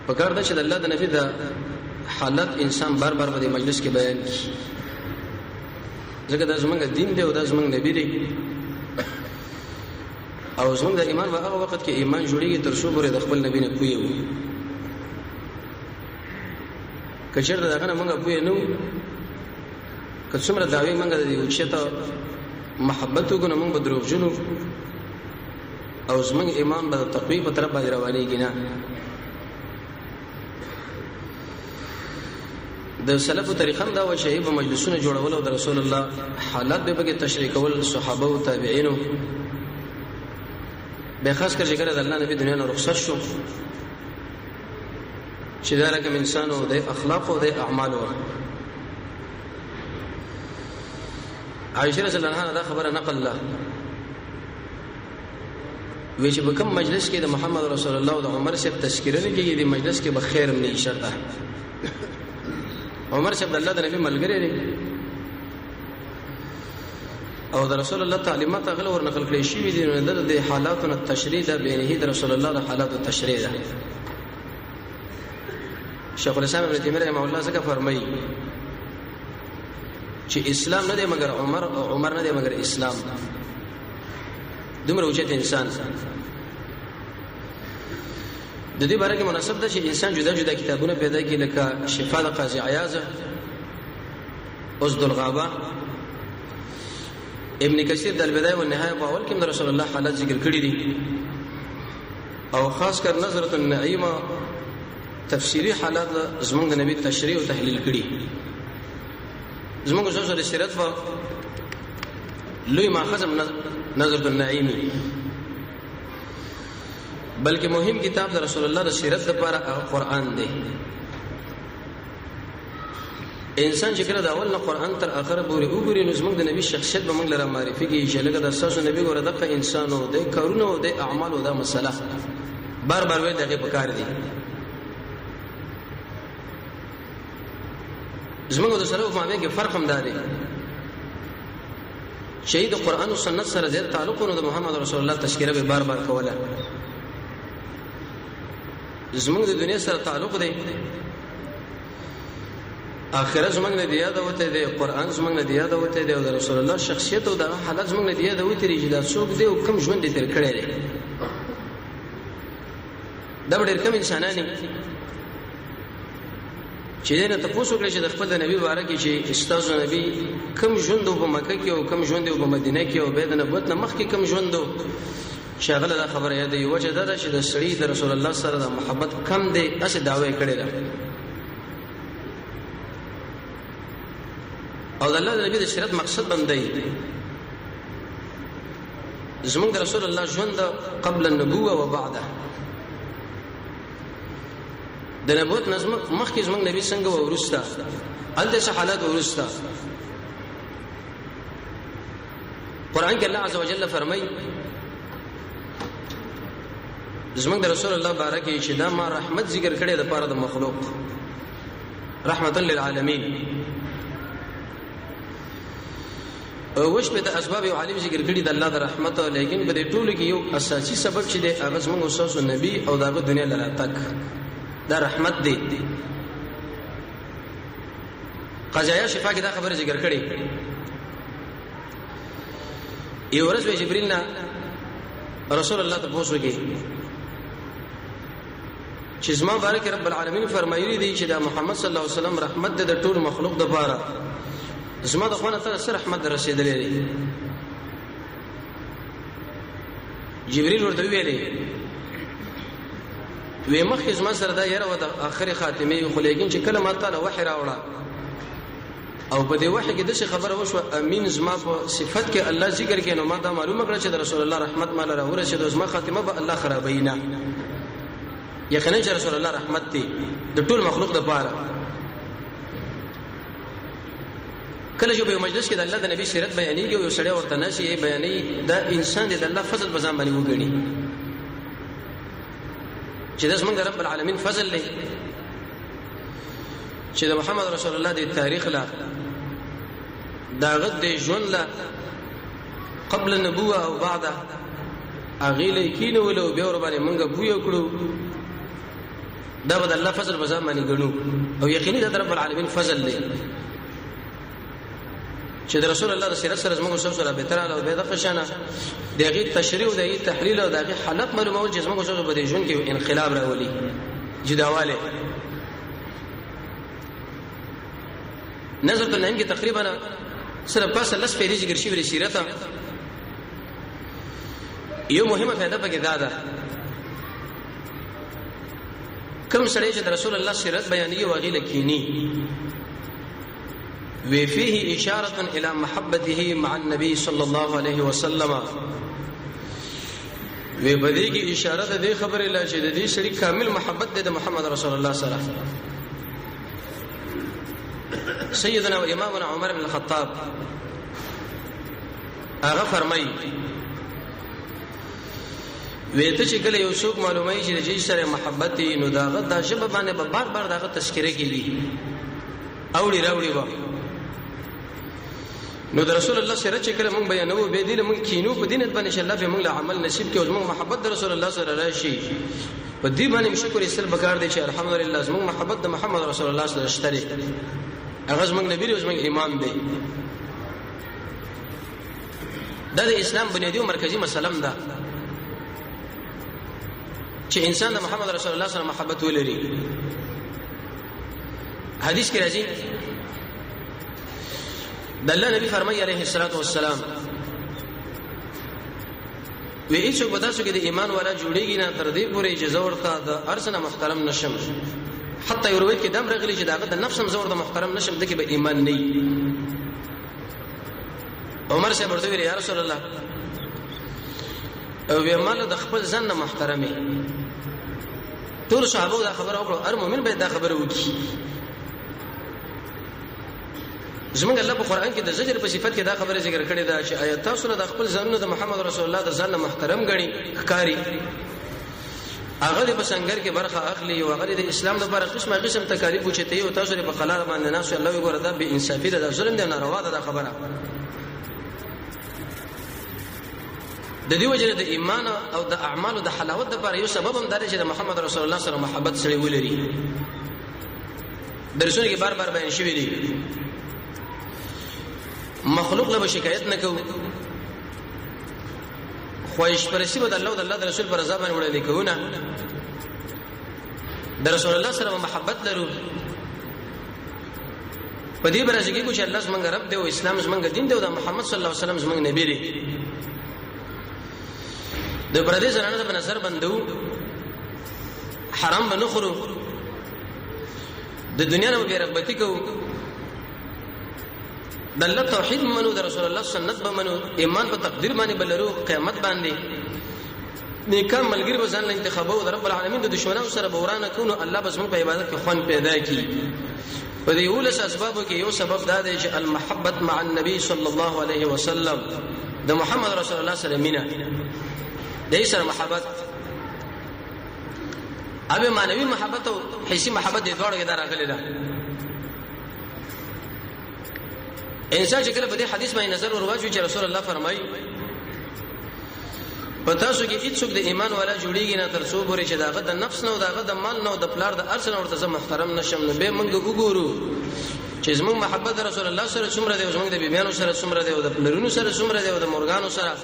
پکار ده چې د الله د نبی د حالت انسان بار بار په دې مجلس کې بیان کړي، ځکه دا زمونږ دین دی او دا زمونږ نبی دی، او زمونږ د ایمان په هغه وخت کې ایمان جوړیږي تر څو پورې د خپل نبی نه پوه یو. که چېرته دغه نه مونږ پوه نه وو، که څومره دعوې مونږ د دې اوچته محبت وکړو، نو مونږ به دروغجن وو او زمونږ ایمان به د تقوی په طرف باندې روانېږي نه. د سلفو طریقه هم دا وه چې به مجلسونه جوړول او د رسول الله حالات به پکې تشریح کول، صحابه او تابعینو به، خاص کر چې کله د الله نبی دنیا نه رخصت شو، چې دا رقم انسان او د اخلاق او د اعمالو. عائشه رضی الله عنها دا خبره نقل له وی چې په کوم مجلس کې د محمد رسول الله او د عمر صاحب تذکره نه کېږي، د مجلس کې به خیر نه شرطه. عمر صاحب د الله د نبی ملګری دی او د رسول الله تعلیمات هغه ور نقل کړی شوی دی، نو د حالاتو نه تشریح ده، بینه د رسول الله د حالاتو تشریح ده. شیخ الاسلام ابن تیمیه رحمه الله څخه فرمایي چې اسلام نه دی مګر عمر، او عمر نه دی مګر اسلام. دومره اوچت انسان. د دې باره کې مناسب ده چې انسان جدا جدا کتابونه پیدا کړي، لکه شفا د قاضي عیاض، اسد الغابه، ابن کثیر د البدایه والنهایه په اول کې د رسول الله حالت ذکر کړی دي، او خاص کر نظرة النعیمه تفسیری حالات زمونږ د نبی تشریح او تحلیل کړي. زمونږ زوزو د سیرت په لوی ماخذ نظرة النعیمی، بلکې مهم کتاب د رسول الله د سیرت لپاره هغه قرآن دی. انسان چې کله د اول نه قرآن تر اخره پورې وګوري، نو زموږ د نبی شخصیت به موږ لره معرفي کېږي چې لکه د ستاسو نبی ګوره دغه انسان او د کارونو او د اعمالو دا مسله بار بار ویل دغه پکار دی. زموږ د سلف مابین کې فرق هم دا دی چې د قرآن او سنت سره زیات تعلق، نو د محمد رسول الله تذکره به بار بار کوله. زموږ د دنیا سره تعلق دی، اخرت زمونږ نه دی یاد وته دی، قرآن زمونږ نه دی یاد وته دی، او د رسول الله شخصیت او د حالت زمونږ نه دی یاد وته دی چې دا څوک دی او کوم ژوند دی تیر کړی دی. دا ډېر کم انسانان چې نه تاسو وکړي چې د خپل نبی باره کې چې استاد نبی کم ژوند په مکه کې او کم ژوند په مدینه کې او بيد نبوت نه مخکې کم ژوند، شغله دا خبره یاد یو وجه دا چې د سړي د رسول الله سره د محبت کم دی، اسه داوی کړی ده. او د الله د نبی د شریعت مقصد بندي زمونږ د رسول الله ژوند قبل النبوه و بعده، د نبوت نظم مخکې زمونږ نبی څنګه و ورسته هلته څه حالات ورسته. قرآن کې الله عز وجل فرمایي زمونږ د رسول الله بارکه چې دا ما رحمت ذکر کړی د پاره د مخلوق، رحمتا للعالمین. وش په د اسباب یو عالم ذکر کړی د الله د رحمت، لیکن په دې ټولو کې یو اساسي سبب چې دی هغه زموږ استاد نبی او دغه دنیا لره تک دا رحمت دی. قضایا شفا کې دا خبره ذکر کړې. یو ورځ جبرئیل نه رسول الله ته پوښتنه وکړي چې زما بارک رب العالمین فرمایلی دی چې دا محمد صلی الله علیه وسلم رحمت دی د ټول مخلوق د پاره، زما د خوانه تر سره رحمت رسیدلې دی. جبرئیل ورته ویلې وی مخکې زما سره دا یره و د اخري خاتمه، خو لیکن چې کله ما تعالی وحی راوړه او په دې وحی کې داسې خبره وشوه امین زما په صفت کې الله ذکر کې، نو ما دا معلومه کړه چې د رسول الله رحمت مال را ورسېد، زما خاتمه به الله خرابوي نه. یقینا چې رسول الله رحمت دی د ټول مخلوق د پاره. کله چې په یو مجلس کې د الله د نبی سیرت بیانېږي او یو سړی ورته نشي بیانې، دا انسان دی د الله فضل په ځان باندې وګڼي چې دا زمونږ رب العالمین فضل دی چې د محمد رسول الله د تاریخ لا داغه د ژوند لا قبل النبوه او بعده اغه لیکینو ولو بیا ور باندې مونږ پوی کړو. دا به د الله فضل په ځان باندې ګڼو، او یقیني دا د رب العالمین فضل دی چې د رسول الله د سیرت سره زموږ سره سره به تر او به د خشنه د هغه تشریح او د هغه تحلیل او د هغه حالت معلومول چې زموږ سره په دې ژوند کې انقلاب راولي جداواله. نظر النعیم کې تقریبا سره پاسه لس پیری ذکر شوی سیرت. یو مهمه فائدہ پکې دا ده، کوم سړی چې د رسول الله سیرت بیانوي او هغې لکیني، وی فيه اشاره الى محبته مع النبي صلى الله عليه وسلم، وی بدی کی اشاره د دې خبرې لا چې د دې سړي کامل محبت دی د محمد رسول الله سره. سیدنا و امامنا عمر بن الخطاب هغه فرمایي، وی ته چې کله یو څوک معلومه چې د جی سره محبت نو داغه د ژبه باندې به بار بار داغه تذکره کیږي اوړي راوړي و. نو د رسول الله سره چې کله مونږ بیانو به دې مونږ کینو په دینت باندې چې الله به مونږ له عمل نصیب کړي او زموږ محبت د رسول الله سره راشي، په دې باندې شکر یې سر بکار دی چې الحمدلله زموږ محبت د محمد رسول الله سره شته دی، هغه زموږ نبی دی، زموږ امام دی. دا د اسلام بنیادی او مرکزی مسله ده چې انسان د محمد رسول الله سره محبت ولري. حدیث کې راځي د الله نبی فرمایي علیه الصلاۃ والسلام، وی هیڅوک به تاسو کې د ایمان والا جوړیږي نه تر دې پورې چې زه ورته د ارسنه محترم نشم. حتی یو روایت کې دم راغلی چې داغه د نفس هم زه ورته محترم نشم، دکې به ایمان نه. عمر صاحب ورته ویل، یا رسول الله، او مال د خپل ځان نه محترمه. ټول صحابه دا خبره وکړه، هر مؤمن باید دا خبره وکړي. زمونږ الله په قران کې د زجر په صفت کې دا خبره ذکر کړې ده چې آیا تاسو د خپل ځانونو د محمد رسول الله د ځان نه محترم غني ښکاری، هغه په سنگر کې برخه اخلي او هغه د اسلام لپاره قسمه قسم تکالیف اوچتي او تاسو په قلار باندې ناس. الله وګوره، دا بے انصافي ده، دا ظلم دی، ناروا ده دا خبره. د دې وجه د ایمان او د اعمالو د حلاوت لپاره یو سبب هم دا دی چې د محمد رسول الله سره محبت سره ولري. درسونه کې بار بار بیان شوی دی، مخلوق له شکایت نه کوو، خواهش پرستی به د الله او د الله د رسول پر رضا باندې وړاندې کوو نه، د رسول الله سره محبت لرو. په دې برازي کې چې الله زمونږ رب دی او اسلام زمونږ دین دی او د محمد صلی الله علیه وسلم زمونږ نبی دی. د پردې زنانه په نظر بندو، حرام به نه خورو، د دنیا نه به رغبتی کوو، د الله توحید منو، د رسول الله سنت به منو، ایمان په تقدیر باندې بلرو، قیامت باندې نیکان ملګری به ځان له انتخابو، د رب العالمین د دشمنانو سره به ورانه کونو، الله به زموږ په عبادت کې خوند پیدا کړي. په دې ولس اسبابو کې یو سبب دا دی چې المحبت مع النبي صلی الله علیه وسلم، د محمد رسول الله سره مینه، د سره محبت، ابه معنوي محبت او حسي محبت دې دواړو کې دا راغلي ده. انسان چې کله په دې حدیث باندې نظر ورواچوي چې رسول الله فرمایي، په تاسو کې هیڅوک د ایمان والا جوړیږي نه تر څو پورې چې داغه د نفس نه او داغه د مال نه او د پلار د ارث نه ورته زه محترم نشم. نو به موږ وګورو چې زموږ محبت رسول الله سره څومره دی، او زموږ د بیبیانو سره څومره دی، او د پلرونو سره څومره دی، او د مورګانو سره،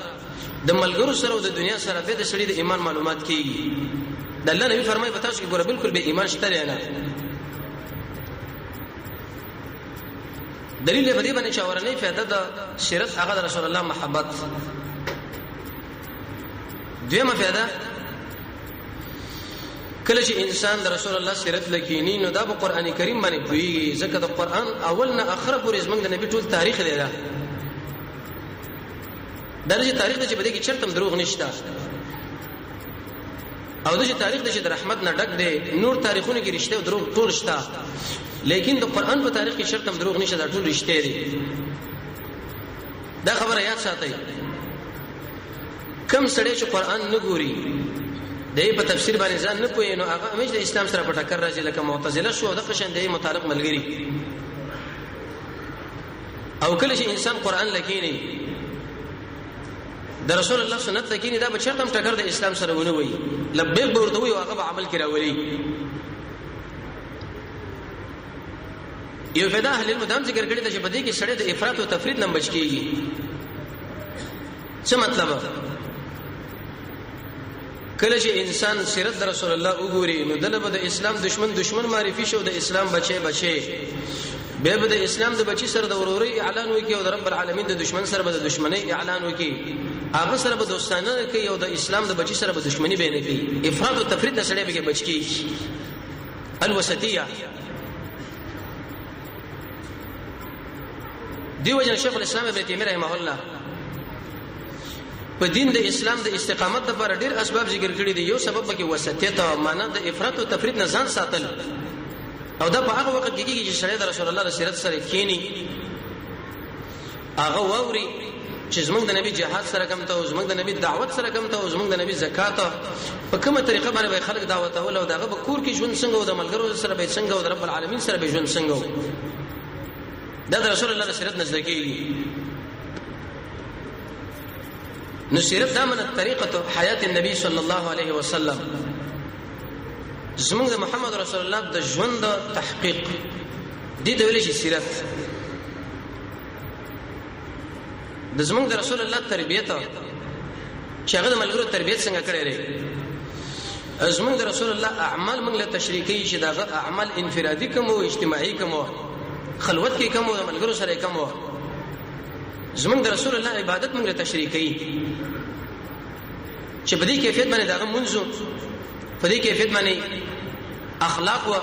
د ملګرو سره، او د دنیا سره. به د سړي د ایمان معلومات کیږي. د الله نبی فرمایي، په تاسو کې ګوره بالکل به ایمان شته نه. دلیل په دې باندې چې اورنۍ فائدہ د سیرت هغه د رسول الله محبت. دویمه فائدہ، کله چې انسان د رسول الله سیرت لکینی نو دا په قران کریم باندې پوهیږي، ځکه د قران اول نه اخره پورې زمونږ د نبی ټول تاریخ دی. دا درجه تاریخ دی چې په دې کې چرته دروغ نشته، او د تاریخ د چې د رحمت نه ډک دی. نور تاریخونو کې رښتیا او دروغ ټول شته، لیکن د قران په تاریخ کې شرط هم دروغ نشته، دا ټول رښتیا دي. دا خبره یاد ساتئ، کم سړی چې قران نه ګوري، د په تفسیر باندې ځان نه پوهې، نو هغه همیش د اسلام سره په ټکر راځي، لکه معتزله شو د قشن د متعلق ملګری. او کله چې انسان قران لکینی، د رسول الله سنت لکینی، دا به چرته هم ټکر د اسلام سره ونه وي، لبیک به ورته وي او هغه به عمل کې راولي. یو فدا اهل علم دام ذکر کړی چې په دې کې سړی د افراط او تفرید نه بچ کیږي. څه مطلب؟ کله چې انسان سیرت د رسول الله وګوري نو دله به د اسلام دشمن دشمن معرفي شو، د اسلام بچي بچي به به د اسلام د بچي سره د وروري اعلان وکي او د رب العالمین د دشمن سره به د دشمنی اعلان وکي، هغه سره به دوستانه کوي او د اسلام د بچي سره به دشمنی به نه کوي. افراط او تفرید نه سړی به بچ کیږي. الوسطیه دیو جن شیخ الاسلام ابن تیمیه رحمه الله په دین د اسلام د استقامت لپاره ډیر اسباب ذکر کړی دي. یو سبب پکې وسطیت او معنا د افراط او تفرید نه ځان ساتل، او دا په هغه وخت کې کیږي چې سړی د رسول الله د سیرت سره کینی، هغه ووري چې زمونږ د نبی جهاد سره کم ته، زمونږ د نبی دعوت سره کم ته، زمونږ د نبی زکات په کومه طریقه باندې به خلک دعوت اول، او دغه په کور کې ژوند څنګه او د ملګرو سره به څنګه او د رب العالمین سره به ژوند څنګه. دا د رسول الله د سیرت نزد کیږي. نو سیرت دا من طریقه حیات النبی صلی الله علیه وسلم، زمونږ د محمد رسول الله د ژوند تحقیق دې ته ویل شي سیرت. د زمونږ د رسول الله تربیت چې هغه د ملګرو تربیت څنګه کړی دی، زمونږ د رسول الله اعمال موږ له تشریح کوي چې داغه اعمال انفرادي کوم او اجتماعي کوم، خلوت کې کوم او د ملګرو سره کوم. زمونږ د رسول الله عبادت موږ له تشریح کوي چې په دې کیفیت باندې داغه منځو، په دې کیفیت باندې اخلاق و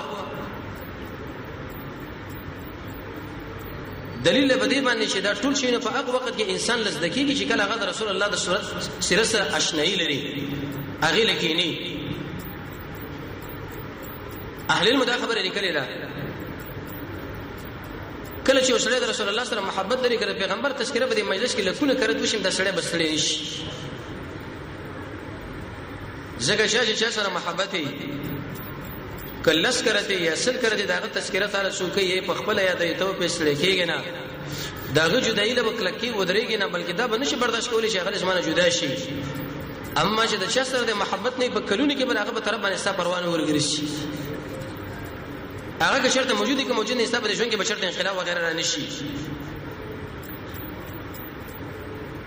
دلیل په دې باندې چې دا ټول شی په هغه وخت کې انسان لزد کیږي چې کله هغه د رسول الله د صورت سیرت سره آشنایی لري، هغه لکینی. اهل علم دا خبره لیکلې ده کله چې وسړی د رسول الله سره محبت لري، کله پیغمبر تذکرہ په دې مجلس کې لکونه کرت وشم دا سړی بسړی نشي، ځکه چې چا سره محبت وي کلس کرته یا سل کرته داغه تذکرہ تعالی سو کوي په خپل یاد ته په سړی کېږي نه، داغه جدایي له کلکی ودرېږي نه، بلکې دا به نشي برداشت کولی چې هغه زمانه جدا شي. اما چې د چا سره د محبت نه په کلونو کې بل هغه په طرف باندې ستا پروانه ورګرځي، هغه که شرط موجود کی موجود نه، ستا په ژوند کې به شرط انقلاب وغیرہ را نشي.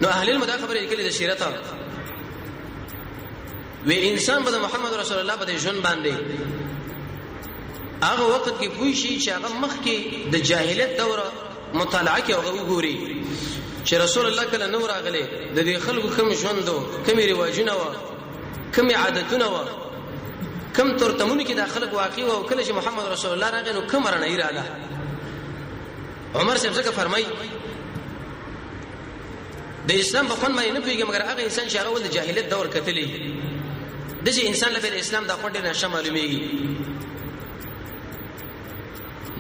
نو اهل علم دا خبره لیکلې د سیرت وی انسان به محمد رسول الله په ژوند باندې هغه وخت کې پوه شي چې هغه مخ کې د جاهلیت دوره مطالعه کې هغه وګوري چې رسول الله کله نو راغله، د دې خلکو کوم ژوند و، کوم رواجونه و، کوم عادتونه و، کوم ترتمونه کې د خلک واقع و، کله چې محمد رسول الله راغی نو کوم رڼا رااله. عمر صاحب څنګه فرمایي د اسلام په خوند باندې نه پوهېږي، مګر هغه انسان چې هغه ول د جاهلیت دور کتلی، داسې انسان له د اسلام د خوند ډېر نشه معلومېږي.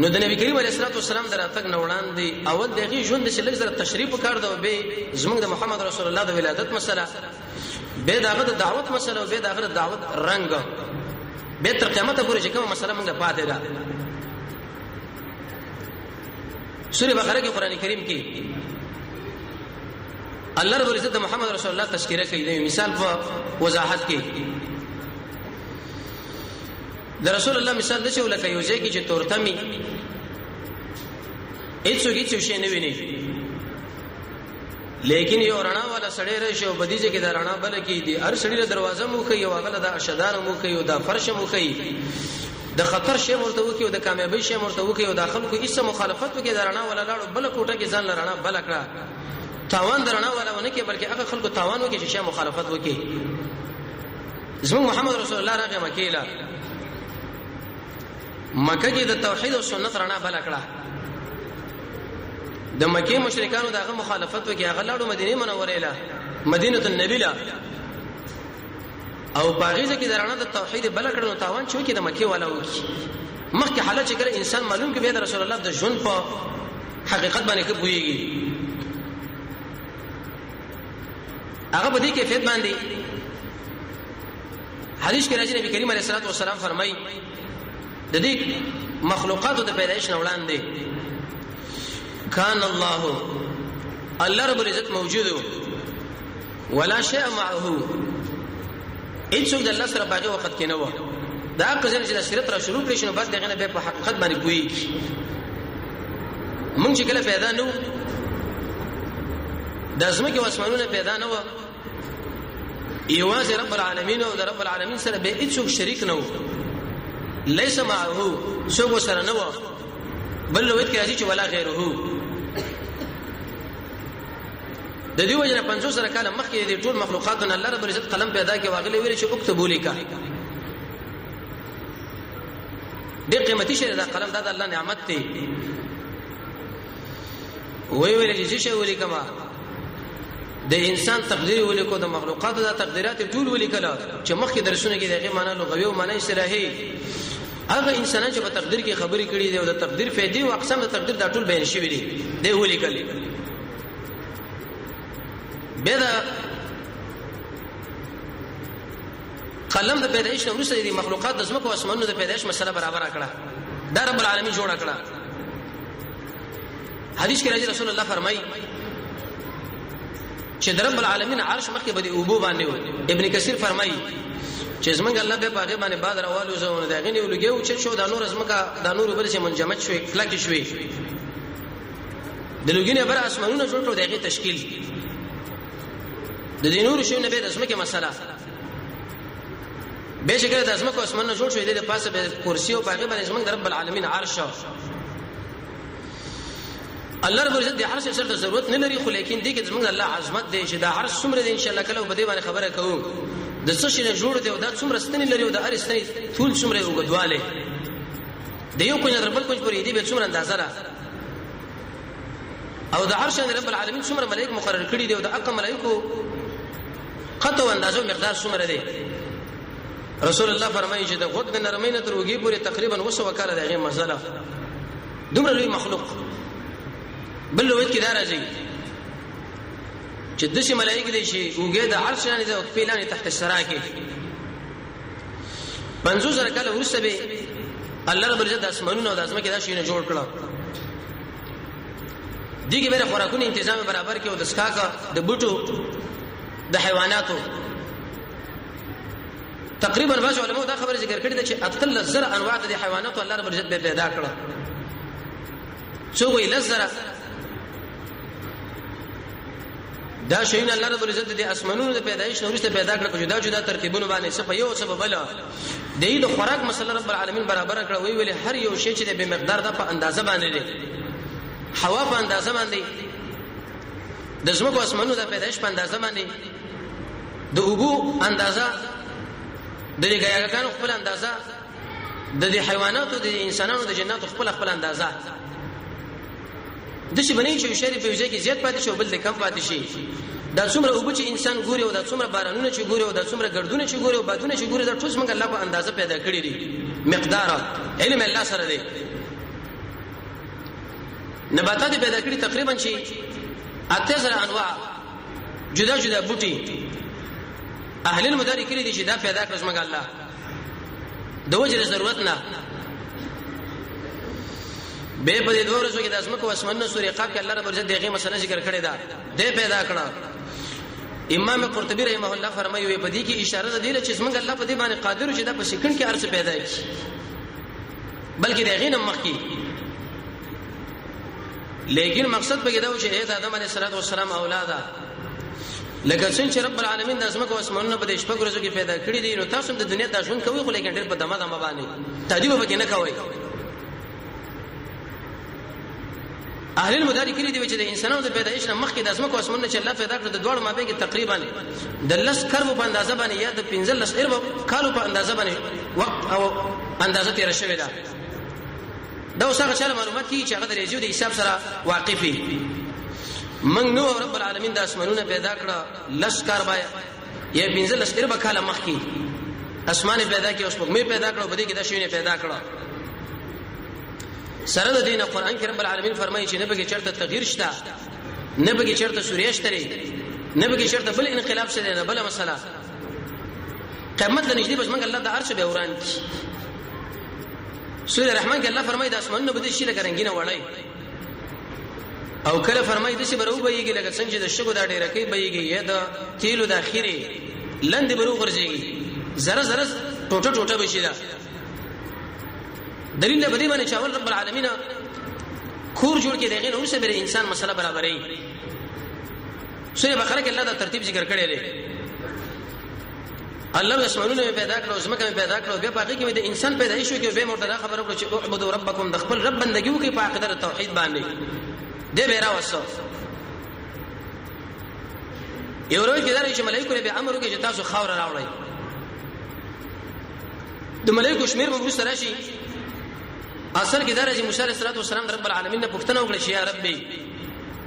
نو د نبی کریم علیه الصلاة والسلام د راتګ نه وړاندې اول د هغې ژوند چې لږ سره تشریح پکار ده، به زموږ د محمد رسول الله د ولادت مسله، به د هغه د دعوت مسله، به د هغه د دعوت رنګ، به تر قیامت پورې چې کومه مسله موږ پاتې ده. سورې بقره کې قران کریم کې الله رب العزت د محمد رسول الله تذکرہ کوي، د مثال په وضاحت کې د رسول الله مثال د څه لکه یو ځای کې چې تورتمي هیڅوک هیڅ شی نه ویني، لیکن یو رڼا والا سړی راشي او بدیجه کې د رڼا بل کې دی، هر سړی له دروازه مو کوي او هغه د اشدار مو کوي او د فرش مو کوي، د خطر شی ورته وکي او د کامیابی شی ورته وکي او د خلکو هیڅ مخالفت وکي، د رڼا والا لاړو بل کوټه کې ځان رڼا بل کړه، تاوان د رڼا والا ونه کې بلکې هغه خلکو تاوان وکي چې شی مخالفت وکي. زموږ محمد رسول الله راغی مکه له، مکه کې د توحید او سنت رڼا بل کړه، د مکه مشرکانو دغه مخالفت وکي، هغه لاړو مدینه منوره له، مدینه النبی له، او باغیزه کې د رڼا د توحید بل کړه، نو تاوان چې وکي د مکه والا وکي. مخکې حالت چې کله انسان معلوم کې به د رسول الله د ژوند په حقیقت باندې کې پوهیږي، هغه په دې کیفیت باندې حدیث کې راځي نبی کریم علیه الصلاۃ والسلام فرمایي د دې مخلوقاتو د پیدایش نه وړاندې کان الله، الله رب العزت موجود ولا شیء معه، هیڅوک د الله سره باغی وخت کې نه و. دا قضیه چې د سیرت را شروع کړي شنو بس دغه نه به په حقیقت باندې پوهیږي. مونږ چې کله پیدا نو د ځمکې او اسمانونه پیدا نه و، یوازې رب العالمین او د رب العالمین سره به هیڅ شریک نه و، ليس معه څوک سره نه و، بل روایت کې راځي چې ولا غیره. د دې وجه نه 50 سره کاله مخکې د ټول مخلوقاتو نه الله رب العزت قلم پیدا کړ، واغلی ویل چې اكتبوا لیکا. ډېر قیمتي شی دا قلم، دا د الله نعمت دی. وی ویل چې شی ولیکما، د انسان تقدیر ولیکو، د مخلوقاتو د تقدیرات ټول ولیکل، چې مخکې درسونه کې دغه معنی لغوي او معنی اصطلاحي هغه انسانان چې په تقدیر کې خبرې کړې دي او د تقدیر فائدې او اقسام د تقدیر دا ټول بیان شوی دي، دی ولیکل. بیا دا قلم د پیدایش نه وروسته د مخلوقات د ځمکو او اسمانونو د پیدایش مسله برابر کړه، دا رب العالمین جوړ کړه. حدیث کې راځي رسول الله فرمایي چې د رب العالمین عرش مخکې به د اوبو باندې و. ابن کثیر فرمایي چې زمونږ الله به پاغه باندې باد راوالو زونه د غنی ولګیو چې شو د نور زمکه د نور بل چې منجمد شوي کلک شوي، د لوګینه بر اسمانونه جوړ کړو، دغه تشکیل د دې نور شو نه به د زمکه مسله به چې کله د زمکه اسمانونه جوړ شوي، د پاسه به کرسي او پاغه باندې زمونږ د رب العالمین عرش. الله رب العزت د عرش سره ضرورت نه لري، خو لیکن دې کې زمونږ الله عظمت دی چې دا عرش څومره دی. ان شاء الله کله په دې باندې خبره کوو د څه شي نه جوړ دی او دا څومره ستنې لري او د هر ستنې طول څومره اوږدوالی د یو کنج تر بل کنج پورې دی به څومره اندازه ده، او د عرش رب العالمین څومره ملائک مقرر کړي دي او د اقا ملائکو قطع اندازه او مقدار څومره دی. رسول الله فرمایي چې د غوږ د نرمۍ نه تر اوږې پورې تقریبا 200 کاله د هغې مزله، دومره لوی مخلوق. بل روایت کې دا راځي چې داسې ملائک دي چې اوږې د عرش لاندې ده او پښې لاندې تحت الثرا کې. 50,000 کاله وروسته به الله رب العزت د اسمانونو او د ځمکې دا شیونه جوړ کړه. دي کې به خوراکونو انتظام برابر کې او د سکاکا د بوټو د حیواناتو. تقریبا بعض علماء دا خبره ذکر کړې ده چې 18,000 انواع د حیواناتو الله رب العزت به پیدا کړه. څو وی 10,000 دا شیونه الله رب العزت د اسمانونو د پیدایش نه وروسته پیدا کړ په جدا جدا ترتیبونو باندې، څه په یو څه په بل. د دې د خوراک مسله رب العالمین برابر کړه. وی ویل هر یو شی چې د به مقدار ده په اندازه باندې دی، هوا په اندازه باندې، د زمکو اسمانونو د پیدایش په اندازه باندې، د اوبو اندازه، د دې ګیاګانو خپل اندازه، د دې حیواناتو د انسانانو د جناتو خپل خپل اندازه. د څه بنې چې شری په ځای کې زیات پاتې شي او بل د کم پاتې شي. دا څومره اوبه چې انسان ګوري او دا څومره بارانونه چې ګوري او دا څومره ګردونه چې ګوري او بادونه چې ګوري، دا ټول څنګه الله په اندازه پیدا کړی دي. مقدار علم الله سره دی. نباتات پیدا کړی تقریبا چې 8000 انواع جدا جدا بوټي. اهل المدارک کړي دي چې دا پیدا کړ زموږ الله د وجه ضرورت نه. به په دې دوه ورځو کې د ازمکو اسمنو سورې قاف کې الله رب العزت دغه مسله ذکر کړې ده، دې پیدا کړه. امام قرطبي رحمه الله فرمایي وي په دې کې اشاره ده چې زمونږ الله په دې باندې قادر چې دا په سکند کې ارڅ پیدا کړي، بلکې دغه نه مخکې. لیکن مقصد په کې دا و چې اې د آدم علیه السلام اولاده، لکه څنګه چې رب العالمین د ازمکو اسمانونو په دې شپږ ورځو کې پیدا کړی دي، نو تاسو هم د دنیا د ژوند کوئ، خو لیکن ډېر په دمه دمه باندې تادیب به کې نه کوئ. اهل المدارک کړي دي چې د انسانانو د پیدایش نه مخکې د ازمکو اسمانونو چې الله پیدا کړ د دواړو مابین کې تقریبا د 10 کربو په اندازه باندې یا د 15 ارب کالو په اندازه باندې وخت او اندازه تیر شوې ده. دا اوس هغه چاله معلومات کیږي چې هغه د ریزیو د حساب سره واقف وي. موږ نو رب العالمین د اسمانونه پیدا کړه 10 کاربا یا 15 ارب کاله مخکې اسمان پیدا کړ، اوس موږ پیدا کړو، په دې کې د شیونه پیدا کړه. سره د دین قرآن کې رب العالمین فرمایي چې نه به چرته تغییر شته، نه به چرته سوریه شته، نه به چرته بل انقلاب شته، نه بل مسله. قیامت له نږدې بس موږ الله د عرش به وران کی. سورہ رحمان کې الله فرمایي د اسمانونو به شي لکه رنگینه وړی، او کله فرمایي د شي برو بهږي لکه څنګه چې د شګو دا ډیره کې بهږي یا د تیلو د اخیری لند برو غورځيږي، ذره ذره ټوټه ټوټه بشي. دا دلیل به دې باندې چې اول رب العالمین کور جوړ کې دغه نو سره انسان مسله برابرې. سوره بقره کې الله دا ترتیب ذکر کړی دی. الله د اسمانونو پیدا کړو، زمکه پیدا کړو، بیا پاګه کې د انسان پیدایش کې به مرته خبره کړو چې اعبدوا ربکم، د خپل رب بندګي وکړي په عقیده توحید باندې دې به راوسو. یو ورځ کې دا چې ملائکه به امر وکړي چې تاسو خاور راوړئ. د ملائکه شمیر به وروسته راشي. اصل کې دا راځي موسی علیه السلام رب العالمین نه پوښتنه وکړه چې یا ربي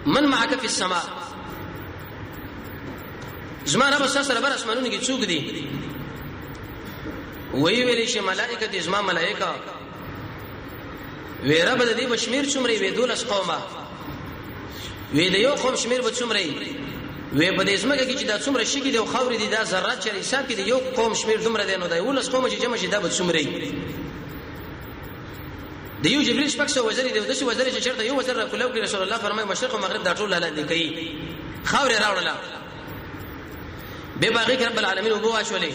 من معك فی السماء، زما رب سره بر اسمانونو کې څوک دي؟ وی ویلې چې ملائکه دي، زما ملائکه. وی رب د دې بشمیر څومره؟ وی 12 قومه. وی د یو قوم شمیر به څومره؟ وی په دې ځمکه کې چې دا څومره شګې دي او خاورې دي، دا ذرات چې حساب کې د یو قوم شمیر دومره دی، نو دا 12 قوم چې جمع شي دا به څومره؟ د یو جبرئیل 600 وزرې دی، داسې وزرې چې چېرته یو وزر را کولاو کړي، رسول الله فرمایي مشرق او مغرب دا ټول لاندې کوي. خاورې راوړله، به باغې کې رب العالمین وبو واچولې.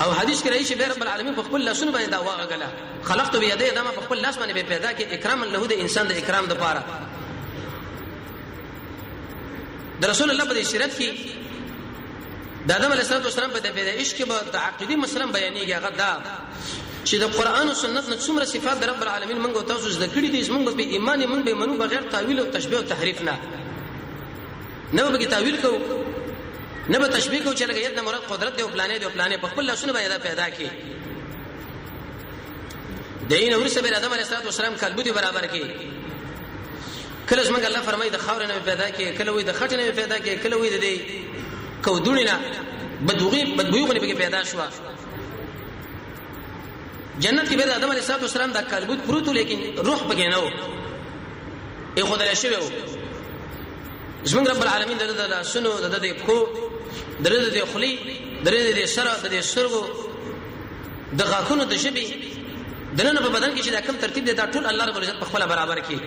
او حدیث کې راځي چې رب العالمین په خپل لاسونو باندې دا واغله، خلقت بيدي، دا ما په خپل لاس باندې پیدا کې اکرام له د انسان د اکرام د پاره. د رسول الله په سیرت کې د آدم علیه السلام په پیدایش کې به د عقیدې مسله بیانېږي. هغه دا چې د قران او سنت نه څومره صفات د رب العالمین موږ تاسو زده کړې دي، موږ په ایمان موږ به منو بغیر تاویل او تشبیه او تحریف نه، نه به تاویل کو، نه به تشبیه کو چې لکه ید نه مراد قدرت دی او پلانې دی او پلانې، په خپل لاسونو باندې دا پیدا کړي. دین ورسره به آدم علیه السلام کلبودي برابر کړي. کله زمونږ الله فرمایي د خاورې نه پیدا کړي، کله وي د خټې نه پیدا کړي، کله وي د دې کودونې نه بدوغي بدبوی غونې پکې پیدا شو. جنت کې به آدم علیه السلام د کلبوت پروت، لیکن روح پکې نه و، ای خدای شوی و. زمونږ رب العالمین د د لاسونو، د د پښو، د د خلی، د د سره، د د سترګو، د غاښونو، د ژبې دننه په بدن کې چې دا کوم ترتیب دی، دا ټول الله رب العزت په خپل برابر کړي.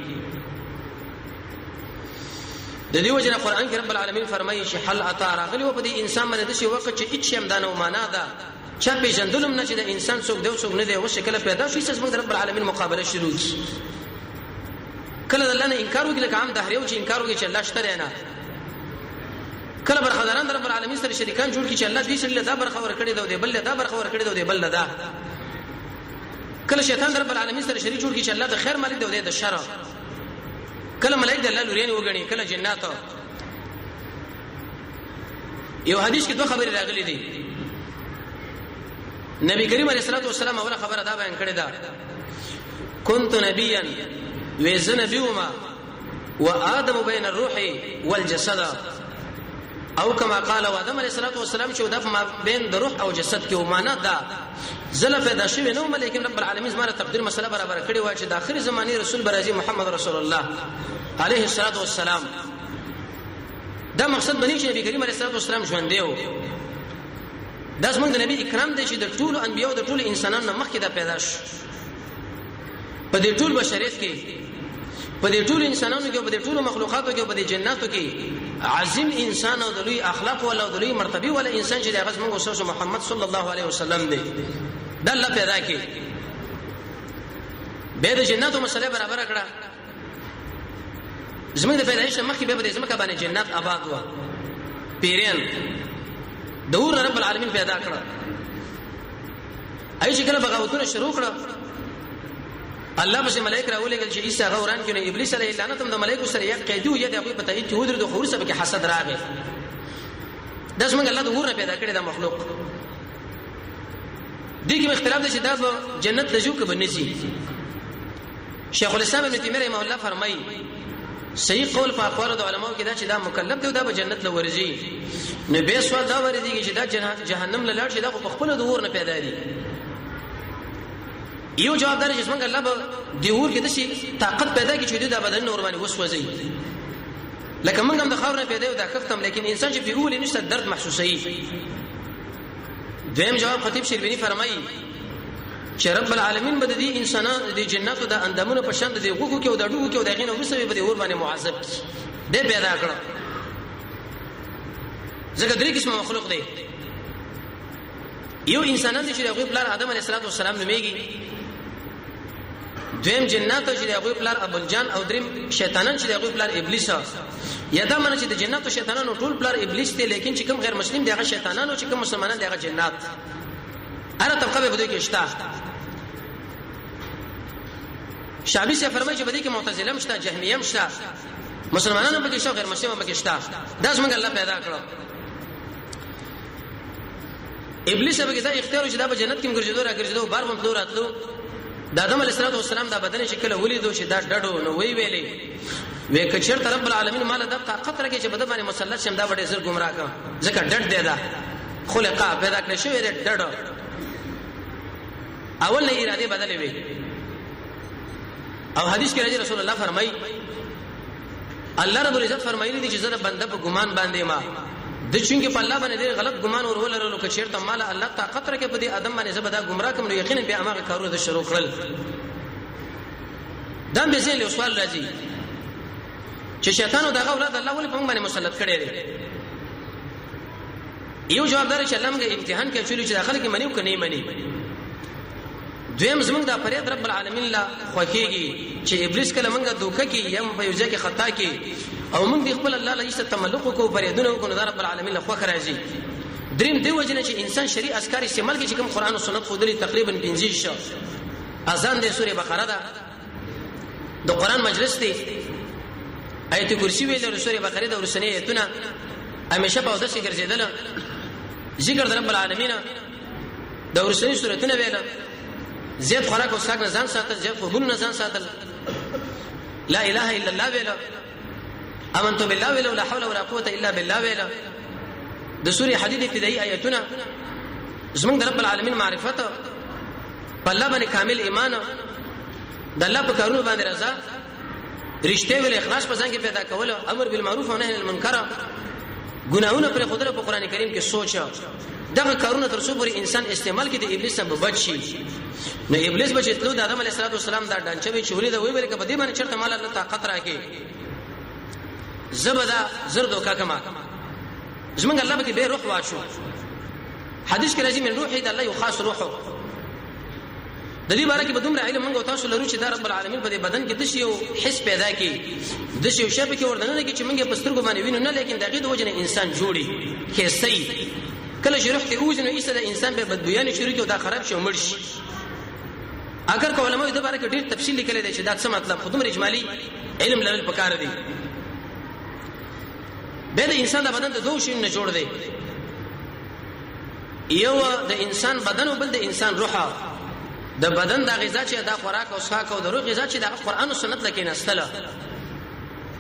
د دې وجه نه قران کې رب العالمین فرمایي چې حل اتا راغلی و په دې انسان باندې د شي وخت چې هیڅ هم دانه معنا ده، چا پیژندلم نه چې د انسان څوک دی او څوک نه دی. اوس کله پیدا شي چې موږ رب العالمین مقابله شروع کی، کله د الله نه انکار وکړي، لکه عام دهریو چې انکار وکړي چې الله شته نه، کله برخداران د رب العالمین سره شریکان جوړ کړي چې الله دې سره دا برخه ورکړي دا دی بل دا برخه ورکړي دا دی بل دا، کله شیطان د رب العالمین سره شریک جوړ کړي چې الله د خیر مالک دی او د شر، کله ملائک د الله لورین وګڼي، کله جنات. یو حدیث کې دوه خبرې راغلي دي. نبی کریم علیه الصلاۃ والسلام اوله خبره دا بیان کړې ده، كنت نبيا وزن نبيهما وآدم بين الروح والجسد، او كما قال آدم علیه الصلاۃ والسلام چې د ما بین د روح او جسد کې معنا دا زله پیدا شوی نو، لیکن رب العالمین زماره تقدیر مسله برابر کړی و چې د اخر زمانی رسول برازي محمد رسول الله علیه الصلاۃ والسلام. دا مقصد بنی چې نبی کریم علیه الصلاۃ والسلام ژوند دی، دا زمونږ د نبی اکرام دی چې د ټولو انبیو د ټولو انسانانو نه مخکې دا پیدا شو. په دې ټول بشریت کې، په دې ټول انسانانو کې، په دې ټولو مخلوقاتو کې، په دې جناتو کې عظیم انسان او د لوی اخلاق ولا او د لوی مرتبه ولا انسان چې د هغه زمونږ استاد محمد صلی الله علیه وسلم دی، دا الله پیدا کړي. به د جناتو مسله برابر کړه. زمونږ د پیدایش مخکې به د زمکه باندې جنات آباد و، پیران د اور رب العالمین پیدا کړه. ای چې کله بغاوتونه شروع کړه، الله پسې ملائک راولېږل چې عیسی غوران کې، نو ابلیس علیه لعنت هم د ملائکو سره یو قیدی و، یا د هغوی په تایید کې ودرېد، خو وروسته پکې حسد راغی. دا زموږ الله د اور نه پیدا کړی دا مخلوق. دې کې اختلاف دی چې دا به جنت ته ځو که به نه ځي. شیخ الاسلام ابن تیمیه رحمه الله فرمایي صحیح قول په اقوالو د علماو کې دا چې دا مکلف دی او دا به جنت له ورځي. نو به سوال دا ورځي چې دا جهنم له لاړ شي، دا خو په خپل د اور نه پیدا دي. یو جواب دار چې څنګه الله به د اور کې داسې طاقت پیدا کړي چې دا بدن نور باندې وسوځي، لکه موږ هم د خاورې پیدا یو دا خفتم، لیکن انسان چې په اول نشته درد محسوسوي. دویم جواب خطیب شربینی فرمایي چې رب العالمین به د دې انسانانو د جناتو د اندامونو په شان د دې غوښو کې او د ډوګو کې او د هغې نه وروسته به د اور باندې معذب کړي. دی پیدا کړه، ځکه درې قسمه مخلوق دی. یو انسانان دي چې د هغوی پلار آدم علیه السلام نومېږي، دویم جنات چې د هغوی پلار ابوالجان او دریم شیطانان چې د هغوی پلار ابلیس. یا دا معنی چې د جنات او شیطانانو ټول پلار ابلیس دی، لیکن چې کوم غیر مسلم دی هغه شیطانانو، چې کوم مسلمانان دی هغه جنات. هره طبقه به دوی کې شته. شعبي صاحب فرمایي چې په دې کې معتزله هم شته، جهمیه هم شته، مسلمانان هم پکې شته، غیر مسلم هم پکې شته. دا زمونږ الله پیدا کړو. ابلیس به دا اختیار چې دا په جنت کې ګرځیدو را ګرځیدو، بار هم تلو راتلو. د آدم علیه السلام دا بدن چې کله ولیدو چې دا ډډو، نو وی ویلې وې کچر رب العالمین مال دا طاقت راکې چې بده باندې مسلط شم، دا به زر گمراه کړم، ځکه ډډ دی، دا خلقا پیدا کړی شوی دی ډډ. اول نه اراده بدلې وي. او حدیث کې راځي رسول الله فرمایي، الله رب العزت فرمایلی دي چې زه بنده په ګمان باندې ما د چونګې په الله باندې ډېر غلط ګمان ور ولرلو، که چیرته مال الله طاقت راکې په دې ادم باندې زه به دا گمراه کوم، نو یقینا بیا هغه کارونه د شروع کړل. دا به زه له سوال راځي چې شیطان او دغه اولاد الله ولې په موږ باندې مسلط کړي دي؟ یو جواب دار چې الله موږ امتحان کې چولې چې داخله کې منی او کني منی. دویم زمونږ د فریاد رب العالمین لا خوخیږي چې ابلیس کله موږ دوکه کې یا په یو ځای کې خطا کې او موږ د خپل الله له تملق کو فریادونه وکړو، نو رب العالمین له خوخ راځي. دریم دی وجنه چې انسان شریع اسکار استعمال کې چې کوم قران او سنت خودلی، تقریبا 25 شو اذان د سوره بقره ده، د قران مجلس دی، ایت کرسی ویل، سوره بقره د ورسنی ایتونه، همیشه په اودس کې ګرځیدل، ذکر د رب العالمین د ورسنی سورتونه ویل، زیات خوراک او څښاک نه ځان ساتل، زیات خوبونو نه ځان ساتل، لا اله الا الله ویل، امنت بالله ویل، لا حول ولا قوت الا بالله ویل، د سورې حدید ابتدایي آیتونه، زمونږ د رب العالمین معرفت، په الله باندې کامل ایمان، د الله په کارونو باندې رضا، رښتیا ویل، اخلاص په ځان کې پیدا کول، امر بالمعروف او نهی عن المنکر، ګناهونه پر خدای په قران کریم کې سوچ، دغه کارونه تر څو پورې انسان استعمال کړي د ابلیس نه بچ شي. نو ابلیس بچ تلو د آدم علیه السلام دا ډانچه به چولې دا وی ویل کبه دې باندې چرته مال الله طاقت راکې زبدا زر دوکا کما. زمونږ الله به به روح واچو. حدیث کې راځي من روحي، د الله یو خاص روح. د دې باره کې به دومره علم موږ تاسو لرو چې دا رب العالمین په دې بدن کې د شی یو حس پیدا کړي، د شی یو شی په کې وردننه کې چې موږ په سترګو باندې وینو نه، لیکن دغه د وجه نه انسان جوړي کیسي. کله چې روح ته اوځي نو ایسه د انسان به بدبویان شروع کی او دا خراب شي او مړ شي. اگر که علماء د باره کې ډیر تفصیل لیکلی دی چې دا څه مطلب، خو دومره اجمالی علم لرل پکار دی. به د انسان د بدن د دوه شیونو نه جوړ دی، یو د انسان بدن او بل د انسان روح. د بدن د غذا چې دا خوراک او څښاک، او د روح غذا چې دا قرآن او سنت لکه نستله.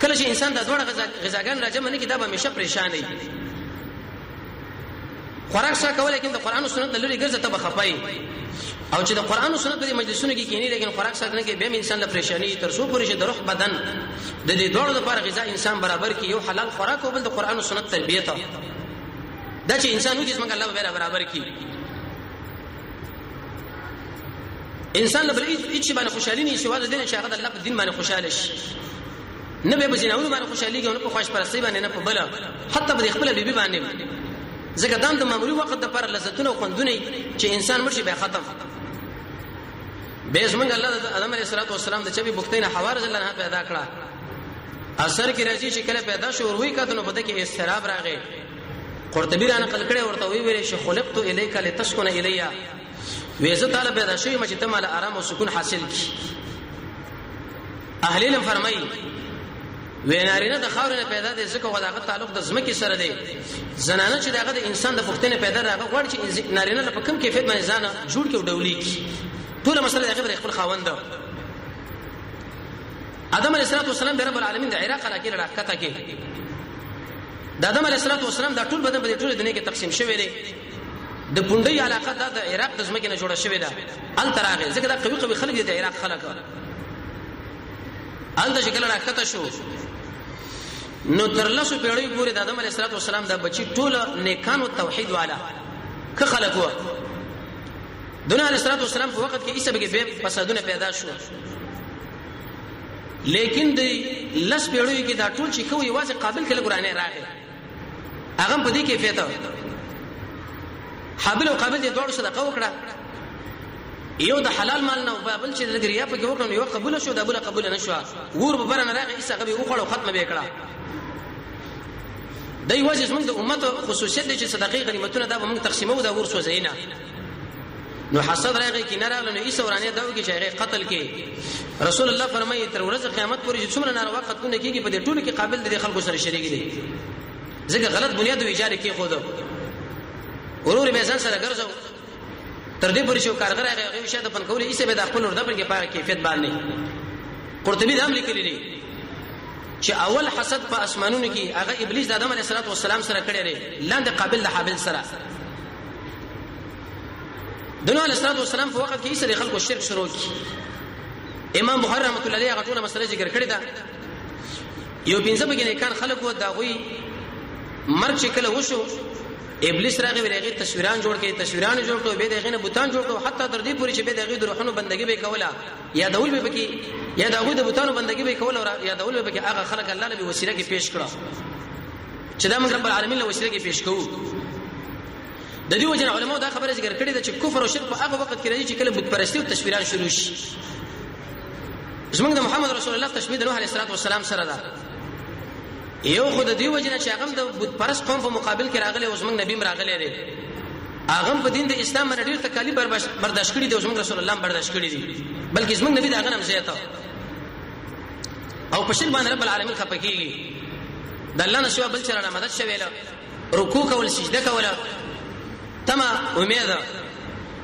کله چې انسان د دوه غذاګان راجمع نه کړي، دا به همیشه پریشان وي. خوراک څه کول، لیکن د قرآن او سنت لري ګرځه ته به خپای، او چې د قرآن او سنت په مجلسونو کې کینی لیکن خوراک څه نه کې، به انسان له پریشانی تر څو پورې چې د روح بدن د دې دوړو لپاره غذا انسان برابر کی، یو حلال خوراک او بل د قرآن او سنت تربیت. دا چې انسان وږي څنګه الله به برابر کی. انسان له بل هیڅ باندې خوشحالي نه شي واده دین چې هغه د الله په دین باندې خوشاله شي، نه به بزناونو باندې خوشحالي کوي، نه په خوش پرستی باندې، نه په بل، حتی په خپل بیبي باندې، ځکه دام د معمولی وخت د پر لذتونه او خوندونه چې انسان مرشي به ختم. به زمونږ الله د آدم علیه السلام د چبي بوختینه حوا رضی الله عنها پیدا کړه. اثر کې راځي چې کله پیدا شو وروي کته نو په دې کې استراب راغی. قرطبي را نقل کړي ورته وی ویل چې خلقت الیک لتسكن الیا، وې زه تعالی پیدا شوی ما چې ته مال آرام او سکون حاصل کی. اهل علم فرمایي وې نارینه د خاورې نه پیدا دی، ځکه خو دغه تعلق د ځمکې سره دی. زنانه چې دغه د انسان د پښتنې پیدا راغه غواړي چې نارینه له په کم کیفیت باندې ځان جوړ کړي او ډولي کړي. ټوله مسله دغه پر خپل خاوند ده. آدم علیه السلام د رب العالمین د عراق علاقې راکته کې د آدم علیه السلام د ټول بدن په ټوله دنیا کې تقسیم شوی دی. د پونډۍ علاقه دا د عراق د ځمکې نه جوړه شوې ده. ال تراغه ځکه دا قوي قوي خلک دي د عراق خلک. ال د شکل راکته شو نو تر لسو پیړیو پورې د آدم علیه السلام د بچی ټول نیکانو توحید والا که خلک وو. دنیا علیه السلام په وخت کې ایسه به به فسادونه پیدا شو، لیکن د لس پیړیو کې دا ټول چې کوی یوازې قابل کله قرانه راغی، هغه په دې کیفیت حابل او قابل دې دوړو صدقه وکړه. یو د حلال مال نه بل چې د ریا په کې وکړو، یو قبول شو، د بل قبول نه شو، ور به بر نه راغی، ایسه غوي وخړو، ختم به کړه. دی وجه زمونږ د امت خصوصیت دی چې صدقې غنیمتونه دا به موږ تقسیمو، دا ور سوځینا. نو حسد راغی کې نه راغله، نو ایسه ورانه دا وکي چې هغه قتل کې. رسول الله فرمایي تر ورځې قیامت پورې چې څومره ناروا قتلونه کیږي، په دې ټولو کې قابل دي خلکو سره شریک دي، ځکه غلط بنیاد ویجاړ کې خود ورور به ځان سره ګرځو تر دې پورې چې کارګر هغه هغه شاته پن کولې، ایسه به د خپل ورده پر کې پاره کیفیت باندې. قرطبي دا هم لیکلي دي چې اول حسد په اسمانونو کې هغه ابلیس د آدم علیه السلام سره کړی دی، لاندې قابل د حابل سره. د نوح علیه السلام په وخت کې ایسه خلکو شرک شروع کی. امام بخاری رحمت الله علیه هغه ټوله مسله ذکر کړې ده. یو پنځه بګې نیکان خلک و، دا غوي مرګ چې کله وشو، ابلیس راغی، ورغه تصویران جوړ کړي، تصویران جوړ کړو، به دغه نه بوتان جوړ کړو، حتی تر دې پورې چې به دغه د روحونو بندګي به کوله، یا دول به پکې، یا دغه د بوتانو بندګي به کوله، یا دول به پکې. هغه خلک الله نبی وسیله کې پیش کړه چې دا موږ رب العالمین له وسیله کې پیش کوو. د دې وجه علماء دا خبره ذکر کړې ده چې کفر او شرک په هغه وخت کې راځي چې کله بت پرستی او تصویران شروع شي. زمونږ د محمد رسول الله تشبیه د نوح علیه السلام سره ده. یو خو د دې وجه نه چې هغه د بت پرست قوم په مقابل کې راغلی او زمونږ نبی راغلی دی، هغه په دین د اسلام باندې ډیر تکالیف برداشت کړي دي او زمونږ رسول الله برداشت کړي دي، بلکې زمونږ نبی دا غنم زیاته او په شرک باندې رب العالمین خپه کیږي. د الله نه سوا بل چا نه مدد شوی، رکوع کول، سجده کوله، تما امید.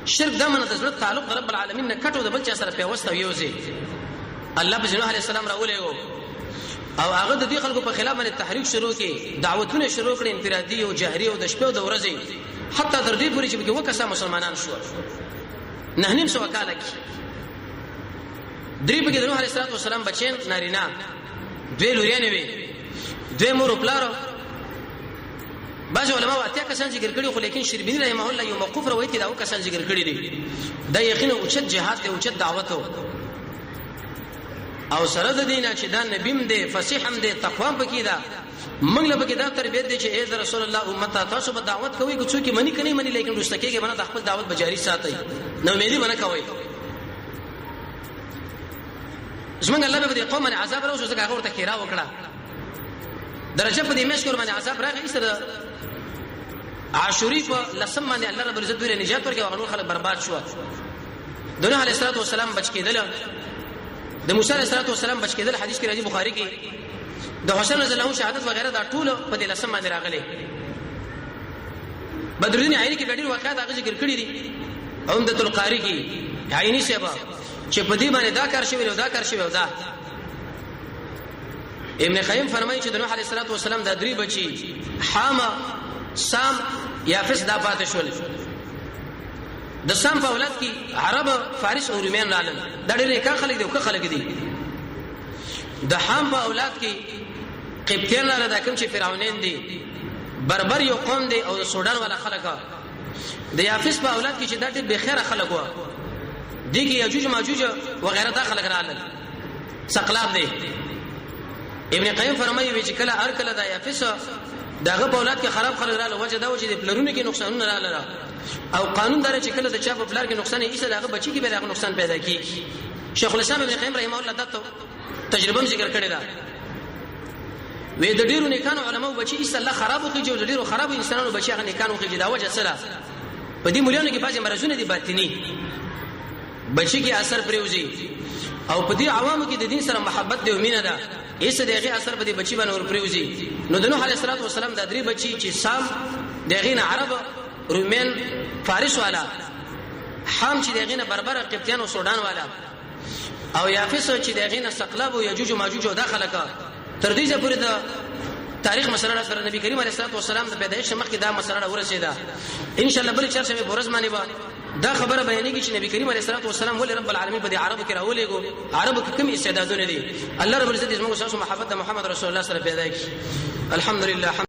شرک دا منه د زړه تعلق رب العالمین نه کټو، د بل چا سره پیوسته یوځي. الله په نوح علیه السلام راولېګو او هغه د دې خلکو په خلاف باندې تحریک شروع کړي، دعوتونه شروع کړي، انفرادي او جهري او د شپې او د ورځې، حتی تر دې پورې چې پکې وکسه مسلمانان شو. 950 کاله کې درې پکې د نوح علیه السلام بچین نارینه، دوی لوریانې وي، دوی مور او پلار. بعض علما اتیا کسان ذکر کړي، خو لیکن شربینی رحمه الله یو موقوف روایت کې دا کسان ذکر کړي دي. دا یقینا اوچت جهاد دی، اوچت دعوت او سره د دینه چې دا نبیم دی، فصیح هم دی، تقوا هم پکې ده. موږ له پکې دا تربیت دی چې ای رسول الله امت، تاسو به دعوت کوئ، که څوک مني کني مني، لیکن رسته کېږي باندې خپل دعوت به جاری ساتي، نو امیدي باندې کوي. زمونږ الله به دې قوم باندې عذاب راوستو، ځکه هغه ورته خیرا وکړه. درجه په دې میاشت کې باندې عذاب راغی، ایسته عاشوري په لسم باندې الله رب العزت دوی نجات ورکړ او نور خلک برباد شو. د نوح علیه السلام بچ کېدل، د موسی علیه السلام بچ کېدل، حدیث کې راځي بخاری کې، د حسین رضی الله شهادت وغیرہ، دا ټول په دې لسم باندې راغلي. بدرالدین عینی کې ډېر واقعات هغه ذکر کړی دي، عمدۃ القاری کې عینی صاحب چې په دې باندې دا کار شوی او دا کار شوی او دا. ابن قیم فرمایي چې د نوح علیه السلام دا درې بچي حام، سام، یافس دا پاتې شول. د سام په اولاد کې عرب، فارس او رومیان رالل، دا ډېر نیکان خلک دي او ښه خلک دي. د حام په اولاد کې قبطیان رااله، دا کوم چې فرعونین دي، بربر یو قوم دی او د سودان والا خلک. د یافس په اولاد کې چې دا ډېر بخیره خلک وو، دي کې یاجوج ماجوج وغیرہ دا خلک رالل، سقلاب دی. ابن قیم فرمایي چې کله هر کله دا یافس دغه په اولاد کې خراب خلک رااله، وجه دا و چې د پلرونو کې نقصانونه رااله، او قانون دار چې کله د چا په پلار کې نقصان یې، ایسه دغه بچی کې به دغه نقصان پیدا کیږي. شیخ الاسلام ابن قیم رحمه الله دا تجربه ذکر کړې ده، وې د ډیرو نیکانو علماو بچی ایسه الله خراب وکړي، چې د ډیرو خرابو انسانانو بچی هغه نیکانو وکړي. دا وجه سره په دې مليانو کې بعضې مرزونه دي باطني، بچی کې اثر پریوزي، او په دې عوامو کې د دین سره محبت دی او مینه ده، ایسه دغه اثر په دې بچی باندې ور پریوزي. نو د نوح علیه السلام دا درې بچی چې سام دغه نه عرب، رومین، فارس والا، حام چې دغه نه بربر، قبطیان او سودان والا، او یافس چې دغه نه سقلاب او یجوج او ماجوج او داخله کا، تر دې ځې پورې د تاریخ مسله سره نبی کریم علیه الصلاه والسلام د پیدایش مخکې دا مسله ورسېده. ان شاء الله بل چرشنبه ورځ باندې به دا خبره بیانېږي چې نبی کریم علیه الصلاه والسلام ولې رب العالمین په دې عربو کې راولېګو، عربو کې کوم استعدادونه دي. الله رب العزت زموږ سره محبت د محمد رسول الله سره پیدا کړي. الحمدلله.